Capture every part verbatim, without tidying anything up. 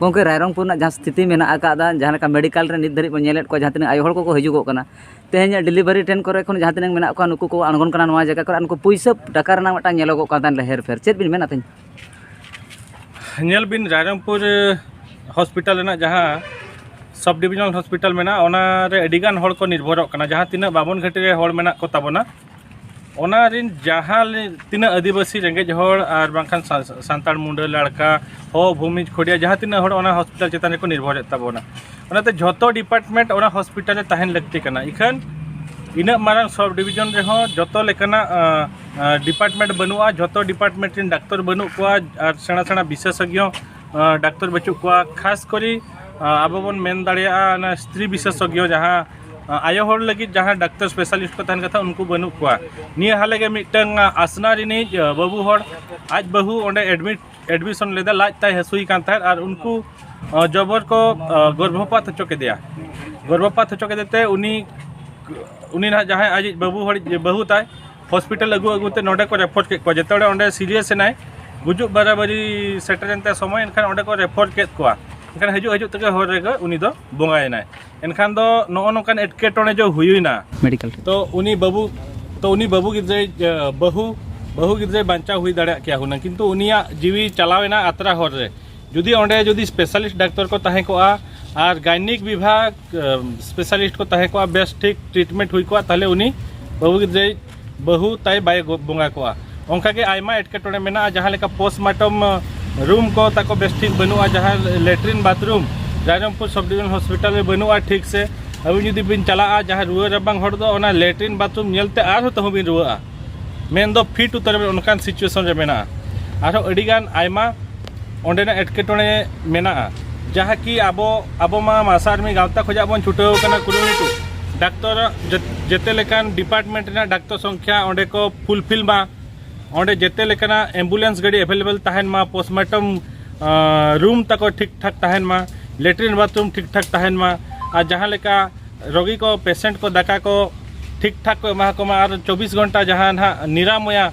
ᱜᱚᱢᱠᱮ, ᱨᱟᱭᱨᱚᱝᱯᱩᱨ ᱨᱮᱱᱟᱜ ᱡᱟᱦᱟᱸ ᱥᱛᱷᱤᱛᱤ ᱢᱮᱱᱟᱜ ᱟᱠᱟᱫᱟ, ᱡᱟᱦᱟᱸ ᱞᱮᱠᱟ ᱢᱮᱰᱤᱠᱟᱞ ᱨᱮ ᱱᱤᱛ ᱫᱷᱟᱹᱨᱤᱡ ᱵᱚᱱ ᱧᱮᱞᱮᱫ ᱠᱚᱣᱟ, ᱡᱟᱦᱟᱸ ᱛᱤᱱᱟᱹᱜ ᱟᱭᱳ ᱦᱚᱲ ᱠᱚᱠᱚ ᱦᱤᱡᱩᱜᱚᱜ ᱠᱟᱱᱟ, ᱛᱮᱦᱮᱧ ᱰᱮᱞᱤᱵᱷᱟᱨᱤ ᱴᱷᱮᱱ ᱠᱚᱨᱮ ᱠᱷᱚᱱ ᱡᱟᱦᱟᱸ ᱛᱤᱱᱟᱹᱜ ᱢᱮᱱᱟᱜ ᱠᱚᱣᱟ, ᱱᱩᱠᱩ ᱠᱚ ᱟᱬᱜᱚᱱ ᱠᱟᱱᱟ ᱱᱚᱣᱟ ᱡᱟᱭᱜᱟ ᱠᱚᱨᱮ, ᱟᱨ ᱱᱩᱠᱩ ᱯᱩᱭᱥᱟᱹ ᱴᱟᱠᱟ ᱨᱮᱱᱟᱜ ᱢᱤᱫᱴᱟᱝ ᱧᱮᱞᱚᱜᱚᱜ ᱠᱟᱱ ᱛᱟᱦᱮᱸᱫ ᱦᱮᱨᱯᱷᱮᱨ᱾ ᱪᱮᱫ ᱵᱤᱱ ᱢᱮᱱᱟ ᱛᱮᱦᱮᱧ? ᱧᱮᱞ ᱵᱤᱱ, ᱨᱟᱭᱨᱚᱝᱯᱩᱨ ᱦᱚᱥᱯᱤᱴᱟᱞ ᱨᱮᱱᱟᱜ ᱡᱟᱦᱟᱸ ᱥᱟᱵ ᱰᱤᱵᱤᱡᱚᱱᱟᱞ ᱦᱚᱥᱯᱤᱴᱟᱞ ᱢᱮᱱᱟᱜᱼᱟ, ᱚᱱᱟᱨᱮ ᱟᱹᱰᱤᱜᱟᱱ ᱦᱚᱲ ᱠᱚ ᱱᱤᱨᱵᱷᱚᱨᱚᱜ ᱠᱟᱱᱟ᱾ ᱡᱟᱦᱟᱸ ᱛᱤᱱᱟᱹᱜ ᱵᱟᱢᱚᱱ ᱜᱷᱟᱹᱴᱤ ᱨᱮ ᱦᱚᱲ ᱢᱮᱱᱟᱜ ᱠᱚ ᱛᱟᱵᱚᱱᱟ, ᱚᱱᱟ ᱨᱮᱱ ᱡᱟᱦᱟᱸ ᱞᱮ- ᱛᱤᱱᱟᱹᱜ ᱟᱹᱫᱤᱵᱟᱹᱥᱤ ᱨᱮᱸᱜᱮᱡ ᱦᱚᱲ ᱟᱨ ᱵᱟᱝᱠᱷᱟᱱ ᱥᱟ- ᱥᱟᱱᱛᱟᱲ, ᱢᱩᱸᱰᱟᱹ, ᱞᱟᱲᱠᱟ, ᱦᱚ, ᱵᱷᱩᱢᱤᱡᱽ, ᱠᱷᱚᱲᱤᱭᱟ, ᱡᱟᱦᱟᱸ ᱛᱤᱱᱟᱹᱜ ᱦᱚᱲ ᱚᱱᱟ ᱦᱚᱥᱯᱤᱴᱟᱞ ᱪᱮᱛᱟᱱ ᱨᱮᱠᱚ ᱱᱤᱨᱵᱷᱚᱨᱮᱫ ᱛᱟᱵᱚᱱᱟ᱾ ᱚᱱᱟᱛᱮ ᱡᱷᱚᱛᱚ ᱰᱤᱯᱟᱨᱴᱢᱮᱱᱴ ᱚᱱᱟ ᱦᱚᱥᱯᱤᱴᱟᱞ ᱨᱮ ᱛᱟᱦᱮᱱ ᱞᱟᱹᱠᱛᱤ ᱠᱟᱱᱟ᱾ ᱤᱠᱷᱟᱹᱱ ᱤᱱᱟᱹᱜ ᱢᱟᱨᱟᱝ ᱥᱟᱵ ᱰᱤᱵᱤᱡᱚᱱ ᱨᱮᱦᱚᱸ ᱡᱚᱛᱚ ᱞᱮᱠᱟᱱᱟᱜ ᱰᱤᱯᱟᱨᱴᱢᱮᱱᱴ ᱵᱟᱹᱱᱩᱜᱼᱟ, ᱡᱷᱚᱛᱚ ᱰᱤᱯᱟᱨᱴᱢᱮᱱᱴ ᱨᱮᱱ ᱰᱟᱠᱛᱚᱨ ᱵᱵᱟᱹᱱᱩᱜ ᱠᱚᱣᱟ ᱟᱨ ᱥᱮᱬᱟ ᱥᱮᱬᱟ ᱵᱤᱥᱮᱥᱚᱡᱽᱧᱚ ᱰᱟᱠᱛᱚᱨ ᱵᱟᱹᱪᱩᱜ ᱠᱚᱣᱟ᱾ ᱠᱷᱟᱥ ᱠᱚᱨᱮ ᱟᱵᱚ ᱵᱚᱱ ᱢᱮᱱ ᱫᱟᱲᱮᱭᱟᱜᱼᱟ, ᱚᱱᱟ ᱥᱛᱨᱤ ᱵᱤᱥᱮᱥᱚᱡᱽᱧᱚ, ᱡᱟᱦᱟᱸ ᱟᱭᱳ ᱦᱚᱲ ᱞᱟᱹᱜᱤᱫ ᱡᱟᱦᱟᱸ ᱰᱟᱠᱛᱚᱨ ᱥᱯᱮᱥᱟᱞᱤᱥᱴ ᱠᱚ ᱛᱟᱦᱮᱱ ᱠᱟᱛᱷᱟ, ᱩᱱᱠᱩ ᱵᱟᱹᱱᱩᱜ ᱠᱚᱣᱟ᱾ ᱱᱤᱭᱟᱹ ᱦᱟᱞᱮ ᱜᱮ ᱢᱤᱫᱴᱟᱝ ᱟᱥᱱᱟ ᱨᱤᱱᱤᱡ ᱵᱟᱹᱵᱩ ᱦᱚᱲ, ᱟᱡ ᱵᱟᱹᱦᱩ ᱚᱸᱰᱮ ᱮᱰᱢᱤᱴ ᱮᱰᱢᱤᱥᱚᱱ ᱞᱮᱫᱟ, ᱞᱟᱡ ᱛᱟᱭ ᱦᱟᱹᱥᱩᱭ ᱠᱟᱱ ᱛᱟᱦᱮᱸᱫ, ᱟᱨ ᱩᱱᱠᱩ ᱡᱚᱵᱚᱨ ᱠᱚ ᱜᱚᱨᱵᱷᱚᱯᱟᱛ ᱦᱚᱪᱚ ᱠᱮᱫᱮᱭᱟ᱾ ᱜᱚᱨᱵᱷᱚᱯᱟᱛ ᱦᱚᱪᱚ ᱠᱮᱫᱮ ᱛᱮ ᱩᱱᱤ ᱩᱱᱤ ᱱᱟᱦᱟᱜ ᱡᱟᱦᱟᱸᱭ ᱟᱡᱤᱡ ᱵᱟᱹᱵᱩ ᱦᱚᱲ, ᱵᱟᱹᱦᱩ ᱛᱟᱭ, ᱦᱚᱥᱯᱤᱴᱟᱞ ᱟᱹᱜᱩ ᱟᱹᱜᱩ ᱛᱮ ᱱᱚᱰᱮ ᱠᱚ ᱨᱮᱯᱷᱟᱨ ᱠᱮᱫ ᱠᱚᱣᱟ᱾ ᱡᱮᱛᱮ ᱦᱚᱲ ᱚᱸᱰᱮ ᱥᱤᱨᱤᱭᱟᱥ ᱮᱱᱟᱭ, ᱜᱩᱡᱩᱜ ᱵᱟᱨᱟᱵᱟᱨᱤ ᱥᱮᱴᱮᱨᱮᱱ ᱛᱟᱭ ᱥᱚᱢᱚᱭ, ᱮᱱᱠᱷᱟᱱ ᱚᱸᱰᱮ ᱠᱚ ᱨᱮᱯᱷᱟᱨ ᱠᱮᱫ ᱠᱚᱣᱟ᱾ ᱮᱱᱠᱷᱟᱱ ᱦᱤᱡᱩᱜ ᱦᱤᱡᱩᱜ ᱛᱮᱜᱮ ᱦᱚᱨ ᱨᱮᱜᱮ ᱩᱱᱤ ᱫᱚ ᱵᱚᱸᱜᱟᱭᱮᱱᱟᱭ᱾ ᱮᱱᱠᱷᱟᱱ ᱫᱚ ᱱᱚᱜᱼᱚ ᱱᱚᱝᱠᱟᱱ ᱮᱴᱠᱮᱴᱚᱬᱮ ᱡᱚ ᱦᱩᱭᱩᱭᱱᱟ᱾ ᱢᱮᱰᱤᱠᱟᱞ ᱨᱮ᱾ ᱛᱚ ᱩᱱᱤ ᱵᱟᱹᱵᱩ ᱛᱚ ᱩᱱᱤ ᱵᱟᱹᱵᱩ ᱜᱤᱫᱽᱨᱟᱹᱭ ᱵᱟᱹᱦᱩ ᱵᱟᱹᱦᱩ ᱜᱤᱫᱽᱨᱟᱹᱭ ᱵᱟᱧᱪᱟᱣ ᱦᱩᱭ ᱫᱟᱲᱮᱭᱟᱜ ᱠᱮᱭᱟ ᱦᱩᱱᱟᱹᱝ, ᱠᱤᱱᱛᱩ ᱩᱱᱤᱭᱟᱜ ᱡᱤᱣᱤ ᱪᱟᱞᱟᱣ ᱮᱱᱟ ᱟᱛᱨᱟ ᱦᱚᱨ ᱨᱮ᱾ ᱡᱩᱫᱤ ᱚᱸᱰᱮ ᱡᱩᱫᱤ ᱥᱯᱮᱥᱟᱞᱤᱥᱴ ᱰᱟᱠᱛᱚᱨ ᱠᱚ ᱛᱟᱦᱮᱸ ᱠᱚᱜᱼᱟ ᱟᱨ ᱜᱟᱭᱱᱤᱠ ᱵᱤᱵᱷᱟᱜᱽ ᱥᱯᱮᱥᱟᱞᱤᱥᱴ ᱠᱚ ᱛᱟᱦᱮᱸ ᱠᱚᱜᱼᱟ, ᱵᱮᱥ ᱴᱷᱤᱠ ᱴᱨᱤᱴᱢᱮᱱᱴ ᱦᱩᱭ ᱠᱚᱜᱼᱟ, ᱛᱟᱦᱚᱞᱮ ᱩᱱᱤ ᱵᱟᱹᱵᱩ ᱜᱤᱫᱽᱨᱟᱹᱭ ᱵᱟᱹᱦᱩ ᱛᱟᱭ ᱵᱟᱭ ᱵᱚᱸᱜᱟ ᱠᱚᱜᱼᱟ᱾ ᱚᱱᱠᱟᱜᱮ ᱟᱭᱢᱟ ᱮᱴᱠᱮᱴᱚᱬᱮ ᱢᱮᱱᱟᱜᱼᱟ, ᱡᱟᱦᱟᱸ ᱞᱮᱠᱟ ᱯᱳᱥᱴᱢᱟᱨᱴᱚᱢ ᱨᱩᱢ ᱠᱚ ᱛᱟᱠᱚ ᱵᱮᱥ ᱴᱷᱤᱠ ᱵᱟᱹᱱᱩᱜᱼᱟ, ᱡᱟᱦᱟᱸ ᱞᱮᱴᱨᱤᱱ ᱵᱟᱛᱷᱨᱩᱢ ᱨᱟᱭᱨᱚᱝᱯᱩᱨ ᱥᱟᱵ ᱰᱤᱵᱤᱡᱚᱱ ᱦᱚᱥᱯᱤᱴᱟᱞ ᱨᱮ ᱵᱟᱹᱱᱩᱜᱼᱟ ᱴᱷᱤᱠ ᱥᱮ᱾ ᱟᱹᱵᱤᱱ ᱡᱩᱫᱤ ᱵᱤᱱ ᱪᱟᱞᱟᱜᱼᱟ, ᱡᱟᱦᱟᱸ ᱨᱩᱣᱟᱹ ᱨᱟᱵᱟᱝ ᱦᱚᱲ ᱫᱚ ᱚᱱᱟ ᱞᱮᱴᱨᱤᱱ ᱵᱟᱛᱷᱨᱩᱢ ᱧᱮᱞᱛᱮ ᱟᱨᱦᱚᱸ ᱛᱟᱹᱦᱩ ᱵᱤᱱ ᱨᱩᱣᱟᱹᱜᱼᱟ, ᱢᱮᱱᱫᱚ ᱯᱷᱤᱴ ᱩᱛᱟᱹᱨ ᱚᱱᱠᱟᱱ ᱥᱤᱪᱩᱭᱮᱥᱚᱱ ᱨᱮ ᱢᱮᱱᱟᱜᱼᱟ᱾ ᱟᱨᱦᱚᱸ ᱟᱹᱰᱤᱜᱟᱱ ᱟᱭᱢᱟ ᱚᱸᱰᱮᱱᱟᱜ ᱮᱴᱠᱮᱴᱚᱬᱮ ᱢᱮᱱᱟᱜᱼᱟ, ᱡᱟᱦᱟᱸ ᱠᱤ ᱟᱵᱚ ᱟᱵᱚ ᱢᱟ ᱢᱟᱥᱟ ᱟᱨᱢᱤ ᱜᱟᱶᱛᱟ ᱠᱷᱚᱱᱟᱜ ᱵᱚᱱ ᱪᱷᱩᱴᱟᱹᱣ ᱟᱠᱟᱱᱟ ᱠᱩᱨᱩᱢᱩᱴᱩ, ᱰᱟᱠᱛᱚᱨ ᱡᱮᱛᱮ ᱞᱮᱠᱟᱱ ᱰᱤᱯᱟᱨᱴᱢᱮᱱᱴ ᱨᱮᱱᱟᱜ ᱰᱟᱠᱛᱚᱨ ᱥᱚᱝᱠᱷᱟ ᱚᱸᱰᱮ ᱠᱚ ᱯᱷᱩᱞᱯᱷᱤᱞ ᱢᱟ, ᱚᱸᱰᱮ ᱡᱮᱛᱮ ᱞᱮᱠᱟᱱᱟᱜ ᱮᱢᱵᱩᱞᱮᱱᱥ ᱜᱟᱹᱰᱤ ᱮᱵᱮᱞᱮᱵᱮᱞ ᱛᱟᱦᱮᱱ ᱢᱟ, ᱯᱳᱥᱴᱢᱟᱨᱴᱚᱢ ᱨᱩᱢ ᱛᱟᱠᱚ ᱴᱷᱤᱠ ᱴᱷᱟᱠ ᱛᱟᱦᱮᱱ ᱢᱟ, ᱞᱮᱴᱨᱤᱱ ᱵᱟᱛᱷᱨᱩᱢ ᱴᱷᱤᱠ ᱴᱷᱟᱠ ᱛᱟᱦᱮᱱ ᱢᱟ, ᱟᱨ ᱡᱟᱦᱟᱸ ᱞᱮᱠᱟ ᱨᱳᱜᱤ ᱠᱚ ᱯᱮᱥᱮᱱᱴ ᱠᱚ ᱫᱟᱠᱟ ᱠᱚ ᱴᱷᱤᱠ ᱴᱷᱟᱠ ᱠᱚ ᱮᱢᱟ ᱠᱚ ᱢᱟ, ᱟᱨ ᱪᱚᱵᱵᱤᱥ ᱜᱷᱚᱱᱴᱟ ᱡᱟᱦᱟᱸ ᱱᱟᱦᱟᱜ ᱱᱤᱨᱟᱢᱚᱭᱟ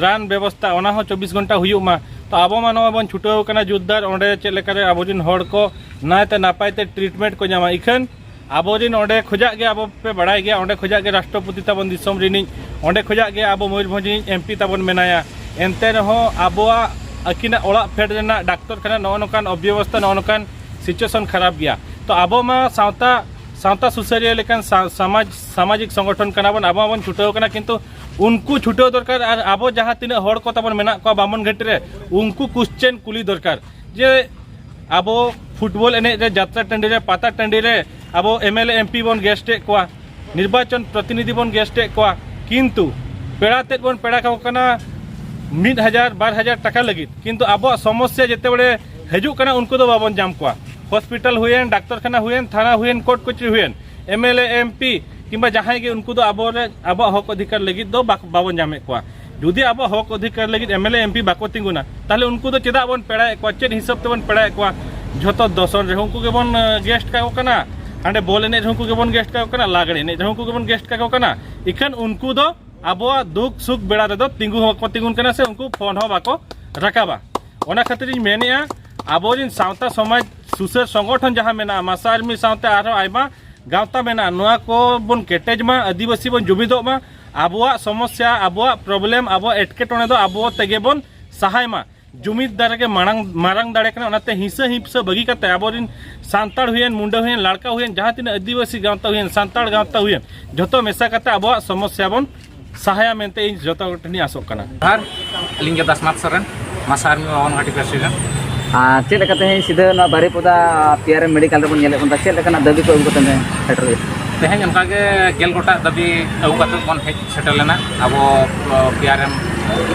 ᱨᱟᱱ ᱵᱮᱵᱚᱥᱛᱷᱟ, ᱚᱱᱟ ᱦᱚᱸ ᱪᱚᱵᱵᱤᱥ ᱜᱷᱚᱱᱴᱟ ᱦᱩᱭᱩᱜ ᱢᱟ᱾ ᱛᱚ ᱟᱵᱚ ᱢᱟ ᱱᱚᱜᱼᱚᱭ ᱵᱚᱱ ᱪᱷᱩᱴᱟᱹᱣ ᱠᱟᱱᱟ ᱡᱳᱨᱫᱟᱨ ᱚᱸᱰᱮ ᱪᱮᱫ ᱞᱮᱠᱟᱨᱮ ᱟᱵᱚᱨᱮᱱ ᱦᱚᱲ ᱠᱚ ᱱᱟᱭᱛᱮ ᱱᱟᱯᱟᱭ ᱛᱮ ᱴᱨᱤᱴᱢᱮᱱᱴ ᱠᱚ ᱧᱟᱢᱟ᱾ ᱤᱠᱷᱟᱹᱱ ᱟᱵᱚᱨᱮᱱ ᱚᱸᱰᱮ ᱠᱷᱚᱡᱟᱜ ᱜᱮ, ᱟᱵᱚ ᱯᱮ ᱵᱟᱲᱟᱭ ᱜᱮᱭᱟ, ᱚᱸᱰᱮ ᱠᱷᱚᱡᱟᱜ ᱜᱮ ᱨᱟᱥᱴᱨᱚᱯᱚᱛᱤ ᱛᱟᱵᱚᱱ ᱫᱤᱥᱚᱢ ᱨᱤᱱᱤᱡ, ᱚᱸᱰᱮ ᱠᱷᱚᱡᱟᱜ ᱜᱮ ᱟᱵᱚ ᱢᱚᱭᱩᱨᱵᱷᱚᱸᱡᱽ ᱨᱤᱱᱤᱡ ᱮᱢᱯᱤ ᱛᱟᱵᱚᱱ ᱢᱮᱱᱟᱭᱟ᱾ ᱮᱱᱛᱮ ᱨᱮᱦᱚᱸ ᱟᱵᱚᱣᱟᱜ ᱟᱹᱠᱤᱱᱟᱜ ᱚᱲᱟᱜ ᱯᱷᱮᱰ ᱨᱮᱱᱟᱜ ᱰᱟᱠᱛᱚᱨ ᱠᱷᱟᱱᱟ ᱱᱚᱜᱼᱚ ᱱᱚᱝᱠᱟᱱ ᱚᱵᱽᱭᱚᱵᱚᱥᱛᱷᱟ, ᱱᱚᱜᱼᱚ ᱱᱚᱝᱠᱟᱱ ᱥᱤᱪᱩᱭᱮᱥᱚᱱ ᱠᱷᱟᱨᱟᱯ ᱜᱮᱭᱟ᱾ ᱛᱚ ᱟᱵᱚ ᱢᱟ ᱥᱟᱶᱛᱟ, ᱥᱟᱶᱛᱟ ᱥᱩᱥᱟᱹᱨᱤᱭᱟᱹ ᱞᱮᱠᱟᱱ ᱥᱟ-, ᱥᱟᱢᱟᱡᱽ, ᱥᱟᱢᱟᱡᱤᱠ ᱥᱚᱝᱜᱚᱴᱷᱚᱱ ᱠᱟᱱᱟ ᱵᱚᱱ, ᱟᱵᱚ ᱢᱟᱵᱚᱱ ᱪᱷᱩᱴᱟᱹᱣ ᱠᱟᱱᱟ, ᱠᱤᱱᱛᱩ ᱩᱱᱠᱩ ᱪᱷᱩᱴᱟᱹᱣ ᱫᱚᱨᱠᱟᱨ᱾ ᱟᱨ ᱟᱵᱚ ᱡᱟᱦᱟᱸ ᱛᱤᱱᱟᱹᱜ ᱦᱚᱲ ᱠᱚ ᱛᱟᱵᱚᱱ ᱢᱮᱱᱟᱜ ᱠᱚᱣᱟ ᱵᱟᱢᱚᱱ ᱜᱷᱟᱹᱴᱤ ᱨᱮ, ᱩᱱᱠᱩ ᱠᱩᱥᱪᱮᱱ ᱠᱩᱞᱤ ᱫᱚᱨᱠᱟᱨ ᱡᱮ ᱟᱵᱚ ᱯᱷᱩᱴᱵᱚᱞ ᱮᱱᱮᱡ ᱨᱮ, ᱡᱟᱛᱨᱟ ᱴᱟᱺᱰᱤ ᱨᱮ, ᱯᱟᱛᱟ ᱴᱟᱺᱰᱤ ᱨᱮ ᱟᱵᱚ M L A, M P ᱵᱚᱱ ᱜᱮᱥᱴ ᱮᱫ ᱠᱚᱣᱟ, ᱱᱤᱨᱵᱟᱪᱚᱱ ᱯᱨᱚᱛᱤᱱᱤᱫᱷᱤ ᱵᱚᱱ ᱜᱮᱥᱴ ᱮᱫ ᱠᱚᱣᱟ, ᱠᱤᱱᱛᱩ ᱯᱮᱲᱟ ᱛᱮᱫ ᱵᱚᱱ ᱯᱮᱲᱟ ᱠᱟᱠᱚ ᱠᱟᱱᱟ ᱢᱤᱫ ᱦᱟᱡᱟᱨ, ᱵᱟᱨ ᱦᱟᱡᱟᱨ ᱴᱟᱠᱟ ᱞᱟᱹᱜᱤᱫ, ᱠᱤᱱᱛᱩ ᱟᱵᱚᱣᱟᱜ ᱥᱚᱢᱚᱥᱥᱟ ᱡᱮᱛᱮ ᱵᱮᱲᱮ ᱦᱤᱡᱩᱜ ᱠᱟᱱᱟ, ᱩᱱᱠᱩ ᱫᱚ ᱵᱟᱵᱚᱱ ᱧᱟᱢ ᱠᱚᱣᱟ᱾ ᱦᱚᱥᱯᱤᱴᱟᱞ ᱦᱩᱭᱮᱱ, ᱰᱟᱠᱛᱚᱨ ᱠᱷᱟᱱᱟ ᱦᱩᱭᱮᱱ, ᱛᱷᱟᱱᱟ ᱦᱩᱭᱮᱱ, ᱠᱳᱨᱴ ᱠᱚᱪᱟᱹᱨᱤ ᱦᱩᱭᱮᱱ, M L A, M P ᱠᱤᱝᱵᱟ ᱡᱟᱦᱟᱸᱭ ᱜᱮ, ᱩᱱᱠᱩ ᱫᱚ ᱟᱵᱚᱨᱮ, ᱟᱵᱚᱣᱟᱜ ᱦᱚᱠ ᱚᱫᱷᱤᱠᱟᱨ ᱞᱟᱹᱜᱤᱫ ᱫᱚ ᱵᱟᱠ-, ᱵᱟᱵᱚᱱ ᱧᱟᱢᱮᱫ ᱠᱚᱣᱟ᱾ ᱡᱩᱫᱤ ᱟᱵᱚᱣᱟᱜ ᱦᱚᱠ ᱚᱫᱷᱤᱠᱟᱨ ᱞᱟᱹᱜᱤᱫ M L A, M P ᱵᱟᱠᱚ ᱛᱤᱸᱜᱩᱱᱟ, ᱛᱟᱦᱚᱞᱮ ᱩᱱᱠᱩ ᱫᱚ ᱪᱮᱫᱟᱜ ᱵᱚᱱ ᱯᱮᱲᱟᱭᱮᱫ ᱠᱚᱣᱟ? ᱪᱮᱫ ᱦᱤᱥᱟᱹᱵ ᱛᱮᱵᱚᱱ ᱯᱮᱲᱟᱭᱮᱫ ᱠᱚᱣᱟ? ᱡᱷᱚᱛᱚ ᱫᱚᱥᱚᱱ ᱨᱮᱦᱚᱸ ᱩᱱᱠᱩ ᱜᱮᱵᱚᱱ, ᱮ, ᱜᱮᱥᱴ ᱠᱟᱠᱚ ᱠᱟᱱᱟ, ᱦᱟᱸᱰᱮ ᱵᱚᱞ ᱮᱱᱮᱡ ᱨᱮᱦᱚᱸ ᱩᱱᱠᱩ ᱜᱮᱵᱚᱱ ᱜᱮᱥᱴ ᱠᱟᱠᱚ ᱠᱟᱱᱟ, ᱞᱟᱜᱽᱲᱮ ᱮᱱᱮᱡ ᱨᱮᱦᱚᱸ ᱩᱱᱠᱩ ᱜᱮᱵᱚᱱ ᱜᱮᱥᱴ ᱠᱟᱠᱚ ᱠᱟᱱᱟ᱾ ᱤᱠᱷᱟᱹᱱ ᱩᱱᱠᱩ ᱫᱚ ᱟᱵᱚᱣᱟᱜ ᱫᱩᱠ ᱥᱩᱠ ᱵᱮᱲᱟ ᱨᱮᱫᱚ ᱛᱤᱸᱜᱩ ᱦᱚᱸ ᱵᱟᱠᱚ ᱛᱤᱸᱜᱩᱱ ᱠᱟᱱᱟ, ᱥᱮ ᱩᱱᱠᱩ ᱯᱷᱳᱱ ᱦᱚᱸ ᱵᱟᱠᱚ ᱨᱟᱠᱟᱵᱟ᱾ ᱚᱱᱟ ᱠᱷᱟᱹᱛᱤᱨ ᱤᱧ ᱢᱮᱱᱮᱫᱼᱟ, ᱟᱵᱚᱨᱮᱱ ᱥᱟᱶᱛᱟ ᱥᱚᱢᱟᱡᱽ ᱥᱩᱥᱟᱹᱨ ᱥᱚᱝᱜᱚᱴᱷᱚᱱ ᱡᱟᱦᱟᱸ ᱢᱮᱱᱟᱜᱼᱟ, ᱢᱟᱥᱟ ᱟᱨᱢᱤ ᱥᱟᱶᱛᱮ ᱟᱨᱦᱚᱸ ᱟᱭᱢᱟ ᱜᱟᱶᱛᱟ ᱢᱮᱱᱟᱜᱼᱟ, ᱱᱚᱣᱟ ᱠᱚᱵᱚᱱ ᱠᱮᱴᱮᱡ ᱢᱟ, ᱟᱹᱫᱤᱵᱟᱹᱥᱤ ᱵᱚᱱ ᱡᱩᱢᱤᱫᱚᱜ ᱢᱟ, ᱟᱵᱚᱣᱟᱜ ᱥᱚᱢᱚᱥᱥᱟ, ᱟᱵᱚᱣᱟᱜ ᱯᱨᱚᱵᱞᱮᱢ, ᱟᱵᱚᱣᱟᱜ ᱮᱴᱠᱮᱴᱚᱬᱮ ᱫᱚ ᱟᱵᱚ ᱛᱮᱜᱮ ᱵᱚᱱ ᱥᱟᱦᱟᱭ ᱢᱟ᱾ ᱡᱩᱢᱤᱫ ᱫᱟᱨᱮ ᱜᱮ ᱢᱟᱲᱟᱝ, ᱢᱟᱨᱟᱝ ᱫᱟᱲᱮ ᱠᱟᱱᱟ᱾ ᱚᱱᱟᱛᱮ ᱦᱤᱸᱥᱟᱹ ᱦᱤᱯᱥᱟᱹ ᱵᱟᱹᱜᱤ ᱠᱟᱛᱮ ᱟᱵᱚᱨᱮᱱ ᱥᱟᱱᱛᱟᱲ ᱦᱩᱭᱮᱱ, ᱢᱩᱱᱰᱟᱹ ᱦᱩᱭᱮᱱ, ᱞᱟᱲᱠᱟ ᱦᱩᱭᱮᱱ, ᱡᱟᱦᱟᱸ ᱛᱤᱱᱟᱹᱜ ᱟᱹᱫᱤᱵᱟᱹᱥᱤ ᱜᱟᱶᱛᱟ ᱦᱩᱭᱮᱱ, ᱥᱟᱱᱛᱟᱲ ᱜᱟᱶᱛᱟ ᱦᱩᱭᱮᱱ, ᱡᱷᱚᱛᱚ ᱢᱮᱥᱟ ᱠᱟᱛᱮ ᱟᱵᱚᱣᱟᱜ ᱥᱚᱢᱚᱥᱥᱟ ᱵᱚᱱ ᱥᱟᱦᱟᱭᱟ ᱢᱮᱱᱛᱮ ᱤᱧ ᱡᱷᱚᱛᱚ ᱦᱚᱲ ᱴᱷᱮᱱᱤᱧ ᱟᱥᱚᱜ ᱠᱟᱱᱟ᱾ ᱟᱨ ᱟᱹᱞᱤᱧ ᱜᱮ ᱫᱟᱥᱱᱟᱛᱷ ᱥᱚᱨᱮᱱ, ᱢᱟᱥᱟ ᱟᱨᱢᱤ ᱵᱟᱵᱚᱱ ᱜᱷᱟᱴᱤ ᱯᱨᱮᱥᱤᱰᱮᱱᱴ᱾ ᱟᱨ ᱪᱮᱫ ᱞᱮᱠᱟ ᱛᱮᱦᱮᱧ ᱥᱤᱫᱷᱟᱹ ᱱᱚᱣᱟ ᱵᱟᱨᱤᱯᱚᱫᱟ ᱯᱤ ᱟᱨ ᱮᱢ ᱢᱮᱰᱤᱠᱮᱞ ᱨᱮᱵᱚᱱ ᱧᱮᱞᱮᱫ ᱵᱚᱱ ᱫᱚ, ᱪᱮᱫ ᱞᱮᱠᱟᱱᱟᱜ ᱫᱟᱹᱵᱤ ᱠᱚ ᱟᱹᱜᱩ ᱠᱟᱛᱮ ᱥᱮᱴᱮᱨ ᱦᱩᱭᱩᱜᱼᱟ? ᱛᱮᱦᱮᱧ ᱚᱱᱠᱟᱜᱮ ᱜᱮᱞ ᱜᱚᱴᱟᱝ ᱫᱟᱹᱵᱤ ᱟᱹᱜᱩ ᱠᱟᱛᱮ ᱵᱚᱱ ᱦᱮᱡ ᱥᱮᱴᱮᱨ ᱞᱮᱱᱟ ᱟᱵᱚ ᱯᱤ ᱟᱨ ᱮᱢ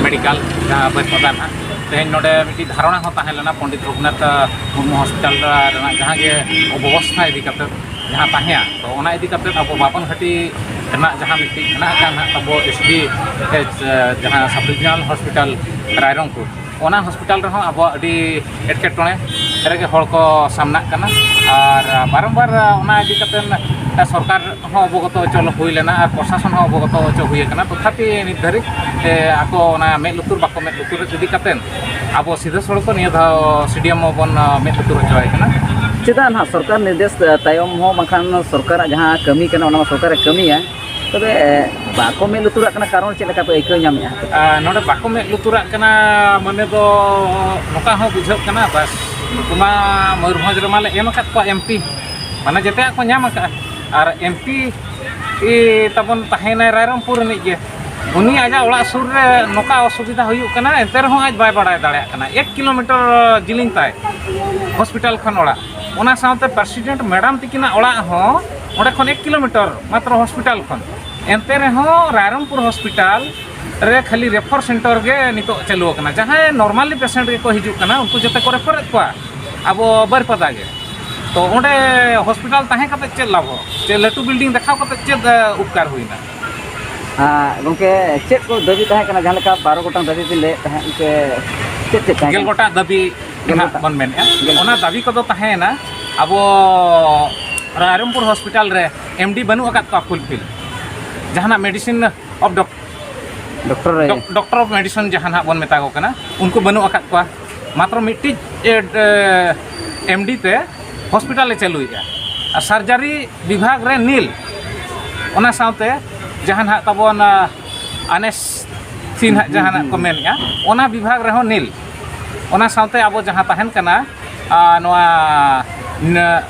ᱢᱮᱰᱤᱠᱮᱞ, ᱡᱟᱦᱟᱸ ᱵᱟᱹᱨᱤᱯᱚᱫᱟ ᱱᱟᱦᱟᱜ᱾ ᱛᱮᱦᱮᱧ ᱱᱚᱰᱮ ᱢᱤᱫᱴᱤᱡ ᱫᱷᱟᱨᱚᱱᱟ ᱦᱚᱸ ᱛᱟᱦᱮᱸ ᱞᱮᱱᱟ ᱯᱚᱱᱰᱤᱛ ᱨᱚᱜᱷᱩᱱᱟᱛᱷ ᱢᱩᱨᱢᱩ ᱦᱚᱥᱯᱤᱴᱟᱞ ᱨᱮᱱᱟᱜ ᱡᱟᱦᱟᱸ ᱜᱮ ᱚᱵᱚᱥᱛᱷᱟ ᱤᱫᱤ ᱠᱟᱛᱮ ᱡᱟᱦᱟᱸ ᱛᱟᱦᱮᱸᱭᱟ, ᱛᱚ ᱚᱱᱟ ᱤᱫᱤ ᱠᱟᱛᱮ ᱟᱵᱚ ᱵᱟᱵᱚᱱ ᱜᱷᱟᱴᱤ ᱨᱮᱱᱟᱜ ᱡᱟᱦᱟᱸ ᱢᱤᱫᱴᱤᱡ ᱢᱮᱱᱟᱜ ᱟᱠᱟᱫ ᱱᱟᱦᱟᱜ ᱟᱵᱚ ᱮᱥ ᱰᱤ ᱮᱪ, ᱡᱟᱦᱟᱸ ᱥᱟᱵ ᱰᱤᱵᱷᱤᱡᱚᱱᱟᱞ ᱦᱚᱥᱯᱤᱴᱟᱞ ᱨᱟᱭᱨᱚᱝᱯᱩᱨ, ᱚᱱᱟ ᱦᱚᱥᱯᱤᱴᱟᱞ ᱨᱮᱦᱚᱸ ᱟᱵᱚᱣᱟᱜ ᱟᱹᱰᱤ ᱮᱴᱠᱮᱴᱚᱬᱮ ᱨᱮᱜᱮ ᱦᱚᱲ ᱠᱚ ᱥᱟᱢᱱᱟᱜ ᱠᱟᱱᱟ᱾ ᱟᱨ ᱵᱟᱨᱚᱢᱵᱟᱨ ᱚᱱᱟ ᱤᱫᱤ ᱠᱟᱛᱮ ᱥᱚᱨᱠᱟᱨ ᱦᱚᱸ ᱚᱵᱚᱜᱚᱛᱚ ᱦᱚᱪᱚ ᱦᱩᱭ ᱞᱮᱱᱟ ᱟᱨ ᱯᱨᱚᱥᱟᱥᱚᱱ ᱦᱚᱸ ᱚᱵᱚᱜᱚᱛᱚ ᱦᱚᱪᱚ ᱦᱩᱭ ᱟᱠᱟᱱᱟ᱾ ᱛᱚᱛᱷᱟᱯᱤ ᱱᱤᱛ ᱫᱷᱟᱹᱨᱤᱡ ᱛᱮ ᱟᱠᱚ ᱚᱱᱟ ᱢᱮᱫ ᱞᱩᱛᱩᱨ ᱵᱟᱠᱚ ᱢᱮᱫ ᱞᱩᱛᱩᱨ ᱤᱫᱤ ᱠᱟᱛᱮᱫ ᱟᱵᱚ ᱥᱤᱫᱷᱟᱹ ᱥᱚᱲᱚᱠ ᱱᱤᱭᱟᱹ ᱫᱷᱟᱣ ᱥᱤ ᱰᱤ ᱮᱢ ᱵᱚᱱ ᱢᱮᱫ ᱞᱩᱛᱩᱨ ᱦᱚᱪᱚ ᱟᱭ ᱠᱟᱱᱟ᱾ ᱪᱮᱫᱟᱜ ᱱᱟᱦᱟᱜ ᱥᱚᱨᱠᱟᱨ ᱱᱤᱨᱫᱮᱥ ᱛᱟᱭᱚᱢ ᱦᱚᱸ ᱵᱟᱝᱠᱷᱟᱱ ᱥᱚᱨᱠᱟᱨᱟᱜ ᱡᱟᱦᱟᱸ ᱠᱟᱹᱢᱤ ᱠᱟᱱᱟ, ᱚᱱᱟ ᱢᱟ ᱥᱚᱨᱠᱟᱨᱮ ᱠᱟᱹᱢᱤᱭᱟ, ᱛᱚᱵᱮ ᱵᱟᱠᱚ ᱢᱮᱫ ᱞᱩᱛᱩᱨᱟᱜ ᱠᱟᱱᱟ, ᱠᱟᱨᱚᱱ ᱪᱮᱫ ᱞᱮᱠᱟ ᱯᱮ ᱟᱹᱭᱠᱟᱹᱣ ᱧᱟᱢᱮᱫᱼᱟ? ᱟᱨ ᱱᱚᱰᱮ ᱵᱟᱠᱚ ᱢᱮᱫ ᱞᱩᱛᱩᱨᱟᱜ ᱠᱟᱱᱟ ᱢᱟᱱᱮ ᱫᱚ ᱱᱚᱝᱠᱟ ᱦᱚᱸ ᱵᱩᱡᱷᱟᱹᱜ ᱠᱟᱱᱟ, ᱵᱟᱥ ᱱᱩᱠᱩ ᱢᱟ ᱢᱚᱭᱩᱨᱵᱷᱚᱸᱡᱽ ᱨᱮᱢᱟ ᱞᱮ ᱮᱢ ᱟᱠᱟᱫ ᱠᱚᱣᱟ ᱮᱢ ᱯᱤ, ᱢᱟᱱᱮ ᱡᱮᱛᱮᱭᱟᱜ ᱠᱚ ᱧᱟᱢ ᱟᱠᱟᱫᱼᱟ᱾ ᱟᱨ ᱮᱢ ᱯᱤ ᱛᱟᱵᱚᱱ ᱛᱟᱦᱮᱸᱭᱮᱱᱟᱭ ᱨᱟᱭᱨᱚᱝᱯᱩᱨ ᱨᱤᱱᱤᱡ ᱜᱮ, ᱩᱱᱤ ᱟᱡᱟᱜ ᱚᱲᱟᱜ ᱥᱩᱨ ᱨᱮ ᱱᱚᱝᱠᱟ ᱚᱥᱩᱵᱤᱫᱷᱟ ᱦᱩᱭᱩᱜ ᱠᱟᱱᱟ, ᱮᱱᱛᱮ ᱨᱮᱦᱚᱸ ᱟᱡ ᱵᱟᱭ ᱵᱟᱲᱟᱭ ᱫᱟᱲᱮᱭᱟᱜ ᱠᱟᱱᱟ᱾ ᱮᱠ ᱠᱤᱞᱳᱢᱤᱴᱟᱨ ᱡᱤᱞᱤᱧ ᱛᱟᱭ ᱦᱚᱥᱯᱤᱴᱟᱞ ᱠᱷᱚᱱ ᱚᱲᱟᱜ, ᱚᱱᱟ ᱥᱟᱶᱛᱮ ᱯᱨᱮᱥᱤᱰᱮᱱᱴ ᱢᱮᱰᱟᱢ ᱛᱤᱠᱤᱱᱟᱜ ᱚᱲᱟᱜ ᱦᱚᱸ ᱚᱸᱰᱮ ᱠᱷᱚᱱ ᱮᱠ ᱠᱤᱞᱳᱢᱤᱴᱟᱨ ᱢᱟᱛᱨᱚ ᱦᱚᱥᱯᱤᱴᱟᱞ ᱠᱷᱚᱱ, ᱮᱱᱛᱮ ᱨᱮᱦᱚᱸ ᱨᱟᱭᱨᱚᱝᱯᱩᱨ ᱦᱚᱥᱯᱤᱴᱟᱞ ᱨᱮ ᱠᱷᱟᱹᱞᱤ ᱨᱮᱯᱷᱟᱨ ᱥᱮᱱᱴᱟᱨ ᱜᱮ ᱱᱤᱛᱚᱜ ᱪᱟᱹᱞᱩ ᱟᱠᱟᱱᱟ᱾ ᱡᱟᱦᱟᱸᱭ ᱱᱚᱨᱢᱟᱞᱤ ᱯᱮᱥᱮᱱᱴ ᱜᱮᱠᱚ ᱦᱤᱡᱩᱜ ᱠᱟᱱᱟ, ᱩᱱᱠᱩ ᱡᱚᱛᱚ ᱠᱚ ᱨᱮᱯᱷᱟᱨᱮᱫ ᱠᱚᱣᱟ ᱟᱵᱚ ᱵᱟᱹᱨᱤᱯᱟᱫᱟ ᱜᱮ᱾ ᱛᱚ ᱚᱸᱰᱮ ᱦᱚᱥᱯᱤᱴᱟᱞ ᱛᱟᱦᱮᱸ ᱠᱟᱛᱮ ᱪᱮᱫ ᱞᱟᱵᱷᱚ? ᱪᱮᱫ ᱞᱟᱹᱴᱩ ᱵᱤᱞᱰᱤᱝ ᱫᱮᱠᱷᱟᱣ ᱠᱟᱛᱮ ᱪᱮᱫ, ᱮ, ᱩᱯᱠᱟᱨ ᱦᱩᱭᱱᱟ? ᱟᱨ ᱜᱚᱢᱠᱮ, ᱪᱮᱫ ᱠᱚ ᱫᱟᱹᱵᱤ ᱛᱟᱦᱮᱸ ᱠᱟᱱᱟ? ᱡᱟᱦᱟᱸ ᱞᱮᱠᱟ ᱵᱟᱨᱚ ᱜᱚᱴᱟᱝ ᱫᱟᱹᱵᱤ ᱵᱤᱱ ᱞᱟᱹᱭᱮᱫ ᱛᱟᱦᱮᱸᱫ, ᱤᱱᱠᱟᱹ ᱪᱮᱫ ᱪᱮᱫ ᱛᱟᱦᱮᱸ ᱜᱮᱞ ᱠᱟᱱᱟ? ᱜᱚᱴᱟᱝ ᱫᱟᱹᱵᱤ ᱜᱮᱞ ᱱᱟᱦᱟᱜ ᱜᱚᱴᱟᱝ᱾ ᱵᱚᱱ ᱢᱮᱱᱮᱫᱼᱟ᱾ ᱜᱮᱞ ᱚᱱᱟ ᱫᱟᱹᱵᱤ ᱠᱚᱫᱚ ᱛᱟᱦᱮᱸᱭᱮᱱᱟ, ᱟᱵᱚ ᱨᱟᱭᱨᱚᱝᱯᱩᱨ ᱦᱚᱥᱯᱤᱴᱟᱞ ᱨᱮ ᱮᱢ ᱰᱤ ᱵᱟᱹᱱᱩᱜ ᱟᱠᱟᱫ ᱠᱚᱣᱟ ᱯᱷᱩᱞᱯᱷᱤᱞ, ᱡᱟᱦᱟᱱᱟᱜ ᱢᱮᱰᱤᱥᱤᱱ ᱚᱯᱷ ᱰᱚᱠ ᱰᱚᱠᱴᱚᱨ ᱨᱮ᱾ ᱰᱚᱠ-, ᱰᱚᱠᱴᱚᱨ ᱚᱯᱷ ᱢᱮᱰᱤᱥᱤᱱ ᱡᱟᱦᱟᱸ ᱱᱟᱦᱟᱜ ᱵᱚᱱ ᱢᱮᱛᱟ ᱠᱚ ᱠᱟᱱᱟ, ᱩᱱᱠᱩ ᱵᱟᱹᱱᱩᱜ ᱟᱠᱟᱫ ᱠᱚᱣᱟ᱾ ᱢᱟᱛᱨᱚ ᱢᱤᱫᱴᱤᱡ, ᱮ, ᱮ, ᱮᱢ ᱰᱤ ᱛᱮ ᱦᱚᱥᱯᱤᱴᱟᱞᱮ ᱪᱟᱹᱞᱩᱭᱮᱫᱼᱟ᱾ ᱟᱨ ᱥᱟᱨᱡᱟᱨᱤ ᱵᱤᱵᱷᱟᱜᱽ ᱨᱮ ᱱᱤᱞ, ᱚᱱᱟ ᱥᱟᱶᱛᱮ ᱡᱟᱦᱟᱸ ᱱᱟᱦᱟᱜ ᱛᱟᱵᱚᱱ, ᱟ, ᱟᱱᱮᱥ ᱥᱤ ᱱᱟᱦᱟᱜ ᱦᱩᱸ, ᱡᱟᱦᱟᱸ ᱱᱟᱦᱟᱜ ᱦᱩᱸ, ᱠᱚ ᱦᱩᱸ᱾ ᱢᱮᱱᱮᱫᱼᱟ, ᱚᱱᱟ ᱵᱤᱵᱷᱟᱜᱽ ᱨᱮᱦᱚᱸ ᱱᱤᱞ᱾ ᱚᱱᱟ ᱥᱟᱶᱛᱮ ᱟᱵᱚ ᱡᱟᱦᱟᱸ ᱛᱟᱦᱮᱱ ᱠᱟᱱᱟ, ᱟ, ᱱᱚᱣᱟ ᱱᱟ-,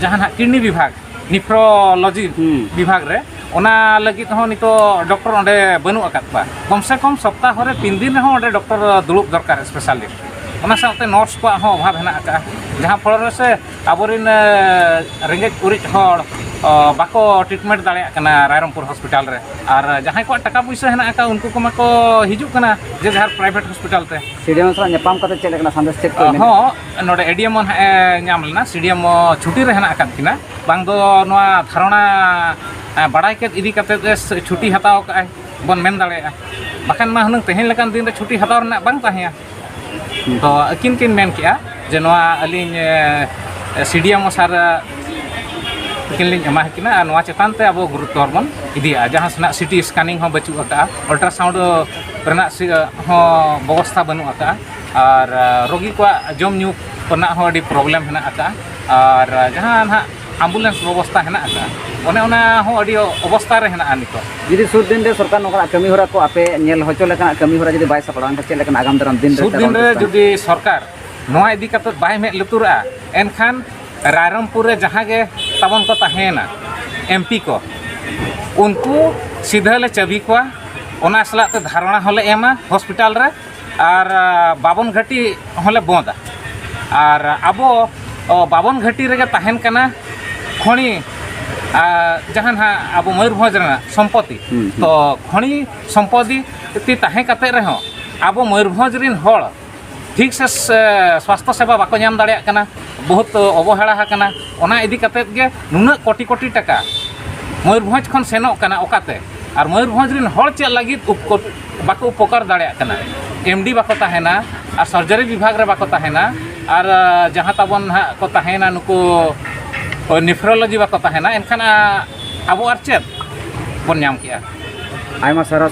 ᱡᱟᱦᱟᱸ ᱱᱟᱦᱟᱜ ᱠᱤᱰᱱᱤ ᱵᱤᱵᱷᱟᱜᱽ, ᱱᱤᱯᱷᱨᱳᱞᱚᱡᱤ ᱦᱩᱸ᱾ ᱵᱤᱵᱷᱟᱜᱽ ᱨᱮ, ᱚᱱᱟ ᱞᱟᱹᱜᱤᱫ ᱦᱚᱸ ᱱᱤᱛᱚᱜ ᱰᱚᱠᱴᱚᱨ ᱚᱸᱰᱮ ᱵᱟᱹᱱᱩᱜ ᱟᱠᱟᱫ ᱠᱚᱣᱟ᱾ ᱠᱚᱢ ᱥᱮ ᱠᱚᱢ ᱥᱚᱯᱛᱟᱦᱚ ᱨᱮ ᱛᱤᱱ ᱫᱤᱱ ᱨᱮᱦᱚᱸ ᱚᱸᱰᱮ ᱰᱚᱠᱴᱚᱨ ᱫᱩᱲᱩᱵ ᱫᱚᱨᱠᱟᱨ, ᱥᱯᱮᱥᱟᱞᱤᱥᱴ᱾ ᱚᱱᱟ ᱥᱟᱶᱛᱮ ᱱᱟᱨᱥ ᱠᱚᱣᱟᱜ ᱦᱚᱸ ᱚᱵᱷᱟᱵᱽ ᱦᱮᱱᱟᱜ ᱟᱠᱟᱫᱼᱟ, ᱡᱟᱦᱟᱸ ᱯᱷᱚᱞᱚ ᱨᱮ ᱥᱮ ᱟᱵᱚᱨᱮᱱ, ᱮ, ᱨᱮᱸᱜᱮᱡ ᱚᱨᱮᱡ ᱦᱚᱲ, ᱚ, ᱵᱟᱠᱚ ᱴᱨᱤᱴᱢᱮᱱᱴ ᱫᱟᱲᱮᱭᱟᱜ ᱠᱟᱱᱟ ᱨᱟᱭᱨᱚᱝᱯᱩᱨ ᱦᱚᱥᱯᱤᱴᱟᱞ ᱨᱮ᱾ ᱟᱨ ᱡᱟᱦᱟᱸᱭ ᱠᱚᱣᱟᱜ ᱴᱟᱠᱟ ᱯᱩᱭᱥᱟᱹ ᱦᱮᱱᱟᱜ ᱟᱠᱟᱫ, ᱩᱱᱠᱩ ᱠᱚᱢᱟ ᱠᱚ ᱦᱤᱡᱩᱜ ᱠᱟᱱᱟ ᱡᱮ ᱡᱟᱦᱟᱸ ᱯᱨᱟᱭᱵᱷᱮᱴ ᱦᱚᱥᱯᱤᱴᱟᱞ ᱛᱮ᱾ ᱥᱤ ᱰᱤ ᱮᱢ ᱥᱟᱞᱟᱜ ᱧᱟᱯᱟᱢ ᱠᱟᱛᱮ ᱪᱮᱫ ᱞᱮᱠᱟᱱᱟᱜ ᱥᱟᱸᱫᱮᱥ ᱪᱮᱫ ᱠᱚ ᱮᱢ? ᱦᱚᱸ, ᱱᱚᱰᱮ ᱮ ᱰᱤ ᱮᱢ ᱦᱚᱸ ᱱᱟᱦᱟᱜ ᱮ ᱧᱟᱢ ᱞᱮᱱᱟ, ᱥᱤ ᱰᱤ ᱮᱢ ᱦᱚᱸ ᱪᱷᱩᱴᱤ ᱨᱮ ᱦᱮᱱᱟᱜ ᱟᱠᱟᱫ ᱠᱤᱱᱟ᱾ ᱵᱟᱝ ᱫᱚ ᱱᱚᱣᱟ ᱫᱷᱟᱨᱚᱱᱟ, ᱮ, ᱵᱟᱲᱟᱭ ᱠᱮᱫ ᱤᱫᱤ ᱠᱟᱛᱮ ᱮ ᱥ-, ᱪᱷᱩᱴᱤ ᱦᱟᱛᱟᱣ ᱠᱟᱜᱼᱟᱭ ᱵᱚᱱ ᱢᱮᱱ ᱫᱟᱲᱮᱭᱟᱜᱼᱟ, ᱵᱟᱠᱷᱟᱱ ᱢᱟ ᱦᱩᱱᱟᱹᱝ ᱛᱮᱦᱮᱧ ᱞᱮᱠᱟᱱ ᱫᱤᱱ ᱨᱮ ᱪᱷᱩᱴᱤ ᱦᱟᱛᱟᱣ ᱨᱮᱱᱟᱜ ᱵᱟᱝ ᱛᱟᱦᱮᱸᱭᱟ᱾ ᱦᱩᱸ᱾ ᱛᱚ ᱟᱹᱠᱤᱱ ᱠᱤᱱ ᱢᱮᱱ ᱠᱮᱜᱼᱟ ᱡᱮ ᱱᱚᱣᱟ ᱟᱹᱞᱤᱧ, ᱮ, ᱥᱤ ᱰᱤ ᱮᱢ ᱥᱟᱨ, ᱮ, ᱩᱱᱠᱤᱱ ᱞᱤᱧ ᱮᱢᱟ ᱠᱤᱱᱟ ᱟᱨ ᱱᱚᱣᱟ ᱪᱮᱛᱟᱱ ᱛᱮ ᱟᱵᱚ ᱜᱩᱨᱩᱛᱛᱚ ᱦᱚᱸᱵᱚᱱ ᱤᱫᱤᱭᱟ᱾ ᱡᱟᱦᱟᱸ ᱥᱮᱱᱟᱜ ᱥᱤᱴᱤ ᱥᱠᱮᱱᱤᱝ ᱦᱚᱸ ᱵᱟᱹᱪᱩᱜ ᱟᱠᱟᱫᱼᱟ, ᱚᱞᱴᱨᱟᱥᱟᱣᱩᱱᱰ ᱨᱮᱱᱟᱜ ᱥᱤ- ᱦᱚᱸ ᱵᱮᱵᱚᱥᱛᱷᱟ ᱵᱟᱹᱱᱩᱜ ᱟᱠᱟᱫᱼᱟ, ᱟᱨ ᱨᱳᱜᱤ ᱠᱚᱣᱟᱜ ᱡᱚᱢ ᱧᱩ ᱠᱚᱨᱮᱱᱟᱜ ᱦᱚᱸ ᱟᱹᱰᱤ ᱯᱨᱚᱵᱞᱮᱢ ᱦᱮᱱᱟᱜ ᱟᱠᱟᱫᱼᱟ, ᱟᱨ ᱡᱟᱦᱟᱸ ᱱᱟᱦᱟᱜ ᱮᱢᱵᱩᱞᱮᱱᱥ ᱵᱮᱵᱚᱥᱛᱷᱟ ᱦᱮᱱᱟᱜ ᱟᱠᱟᱫᱼᱟ, ᱚᱱᱮ ᱚᱱᱟ ᱦᱚᱸ ᱟᱹᱰᱤ ᱚᱵᱚᱥᱛᱷᱟ ᱨᱮ ᱦᱮᱱᱟᱜᱼᱟ ᱱᱤᱛᱚᱜ᱾ ᱡᱩᱫᱤ ᱥᱩᱨ ᱫᱤᱱ ᱨᱮ ᱥᱚᱨᱠᱟᱨ ᱱᱚᱝᱠᱟᱱᱟᱜ ᱠᱟᱹᱢᱤ ᱦᱚᱨᱟ ᱠᱚ ᱟᱯᱮ ᱧᱮᱞ ᱦᱚᱪᱚ ᱞᱮᱠᱟᱱᱟᱜ ᱠᱟᱹᱢᱤ ᱦᱚᱨᱟ ᱡᱩᱫᱤ ᱵᱟᱭ ᱥᱟᱯᱲᱟᱣᱟ, ᱮᱱᱠᱷᱟᱱ ᱪᱮᱫ ᱞᱮᱠᱟᱱᱟᱜ ᱟᱜᱟᱢ ᱫᱟᱨᱟᱢ ᱫᱤᱱ ᱨᱮ ᱥᱩᱨ ᱫᱤᱱ ᱨᱮ ᱡᱩᱫᱤ ᱥᱚᱨᱠᱟᱨ ᱱᱚᱣᱟ ᱤᱫᱤ ᱠᱟᱛᱮ ᱵᱟᱭ ᱢᱮᱫ ᱞᱩᱛᱩᱨᱟᱜᱼᱟ, ᱮᱱᱠᱷᱟᱱ ᱨᱟᱭᱨᱚᱝᱯᱩᱨ ᱨᱮ ᱡᱟᱦᱟᱸ ᱜᱮ ᱛᱟᱵᱚᱱ ᱠᱚ ᱛᱟᱦᱮᱸᱭᱮᱱᱟ ᱮᱢᱯᱤ ᱠᱚ, ᱩᱱᱠᱩ ᱥᱤᱫᱷᱟᱹ ᱞᱮ ᱪᱟᱹᱵᱤ ᱠᱚᱣᱟ, ᱚᱱᱟ ᱥᱟᱞᱟᱜ ᱛᱮ ᱫᱷᱟᱨᱚᱱᱟ ᱦᱚᱸᱞᱮ ᱮᱢᱟ ᱦᱚᱥᱯᱤᱴᱟᱞ ᱨᱮ, ᱟᱨ ᱵᱟᱵᱚᱱ ᱜᱷᱟᱹᱴᱤ ᱦᱚᱸᱞᱮ ᱵᱚᱸᱫᱟ᱾ ᱟᱨ ᱟᱵᱚ ᱵᱟᱵᱚᱱ ᱜᱷᱟᱹᱴᱤ ᱨᱮᱜᱮ ᱛᱟᱦᱮᱱ ᱠᱟᱱᱟ ᱠᱷᱚᱱᱤ, ᱡᱟᱦᱟᱸ ᱱᱟᱦᱟᱜ ᱟᱵᱚ ᱢᱚᱭᱩᱨᱵᱷᱚᱸᱡᱽ ᱨᱮᱱᱟᱜ ᱥᱚᱢᱯᱚᱛᱤ᱾ ᱛᱚ ᱠᱷᱚᱱᱤ ᱥᱚᱢᱯᱚᱛᱤ ᱛᱟᱦᱮᱸ ᱠᱟᱛᱮ ᱨᱮᱦᱚᱸ ᱟᱵᱚ ᱢᱚᱭᱩᱨᱵᱷᱚᱸᱡᱽ ᱨᱮᱱ ᱦᱚᱲ ᱴᱷᱤᱠ ᱥᱮ ᱥᱮ ᱥᱟᱥᱛᱷᱚ ᱥᱮᱵᱟ ᱵᱟᱠᱚ ᱧᱟᱢ ᱫᱟᱲᱮᱭᱟᱜ ᱠᱟᱱᱟ, ᱵᱚᱦᱩᱛ ᱚᱵᱚᱦᱮᱲᱟ ᱟᱠᱟᱱᱟ᱾ ᱚᱱᱟ ᱤᱫᱤ ᱠᱟᱛᱮ ᱜᱮ ᱱᱩᱱᱟᱹᱜ ᱠᱳᱴᱤ ᱠᱳᱴᱤ ᱴᱟᱠᱟ ᱢᱚᱭᱩᱨᱵᱷᱚᱸᱡᱽ ᱠᱷᱚᱱ ᱥᱮᱱᱚᱜ ᱠᱟᱱᱟ ᱚᱠᱟᱛᱮ? ᱟᱨ ᱢᱚᱭᱩᱨᱵᱷᱚᱸᱡᱽ ᱨᱮᱱ ᱦᱚᱲ ᱪᱮᱫ ᱞᱟᱹᱜᱤᱫ ᱩᱯᱠᱚ- ᱵᱟᱠᱚ ᱩᱯᱚᱠᱟᱨ ᱫᱟᱲᱮᱭᱟᱜ ᱠᱟᱱᱟ? ᱮᱢᱰᱤ ᱵᱟᱠᱚ ᱛᱟᱦᱮᱱᱟ, ᱟᱨ ᱥᱟᱨᱡᱟᱨᱤ ᱵᱤᱵᱷᱟᱜᱽ ᱨᱮ ᱵᱟᱠᱚ ᱛᱟᱦᱮᱱᱟ, ᱟᱨ ᱡᱟᱦᱟᱸ ᱛᱟᱵᱚᱱ ᱱᱟᱦᱟᱜ ᱠᱚ ᱛᱟᱦᱮᱱᱟ ᱱᱩᱠᱩ ᱱᱮᱯᱷᱨᱳᱞᱚᱡᱤ ᱵᱟᱠᱚ ᱛᱟᱦᱮᱱᱟ, ᱮᱱᱠᱷᱟᱱ ᱟᱵᱚ ᱟᱨ ᱪᱮᱫ ᱵᱚᱱ ᱧᱟᱢ ᱠᱮᱜᱼᱟ? ᱟᱭᱢᱟ ᱥᱟᱨᱦᱟᱣ